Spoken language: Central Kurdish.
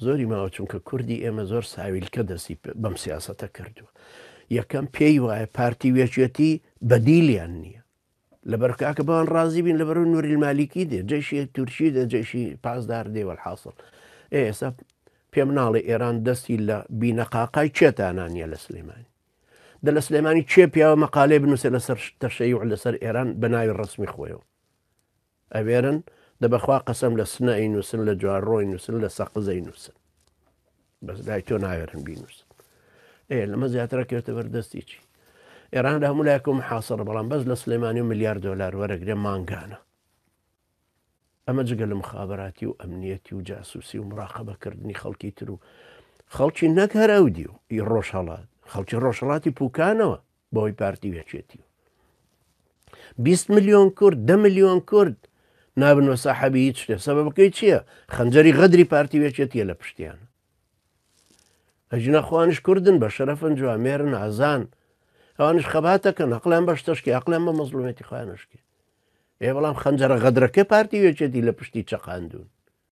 زۆری ماوە چونکە کوردی ئێمە زۆر ساویلکە دەستی بەم سیاسەتە کردووە. یەکەم پێی وایە پارتی وێچێتی بەدیلیان نییە. لەبەر کاکە بەوان ڕازی بین لەبەر نوری المالیکی دێ جەیشی تورکی دێ جەیشی پاسدار دێ وەلحاسڵ ئێ ئێستا پێم ناڵێ ئێران دەستی لە بینەقاقای چێتانە نییە لە سلێمانی دە لە سلێمانی چێ پیاوە مەقالەی بنووسێ لەسەر تەشەیوع لەسەر ئێران بە ناوی ڕسمی خۆیەوە ئەوێرن دە بەخوا قەسەم لە سنە ئەینووسن لە جوانڕۆ ئەینووسن لە سەقز ئەینووسن بەس لای تۆ ناوێرن بینووسن ئێ لەمە زیاترە کەوتە بەردەستی چی ئێران لە هەموو لایەکەوە محاسڕە بەڵام بەس لە سلێمانی و ملیار دۆلار وەرەگرێ مانگانە ئەمە جگە لە مخابراتی و ئەمنیەتی و جاسوسی و مراقبەکردنی خەڵکی تر و خەڵکی نەک هەر ئەو دیو ی ڕۆژهەڵات خەڵکی ڕۆژهەڵاتی پوکانەوە بەهۆی پارتی و یەکێتی و 20 ملیۆن کورد دە ملیۆن کورد نابن وە ساحەبی هیچ شتێ سەبەبەکەی چییە؟ خەنجەری غەدری پارتی و یەکێتیە لە پشتیان ئەژینا خوانش کوردن بە شەرەفن جوامێرن ئازان ئەوانش خەباتەکەن ئەقلیان بە شتەشکی ئەقلیان بە مەزڵومێتی خۆیانشکی ئێ بەڵام خەنجەرە غەدرەکە پارتی و یەکێتی لە پشتی چەقاندون.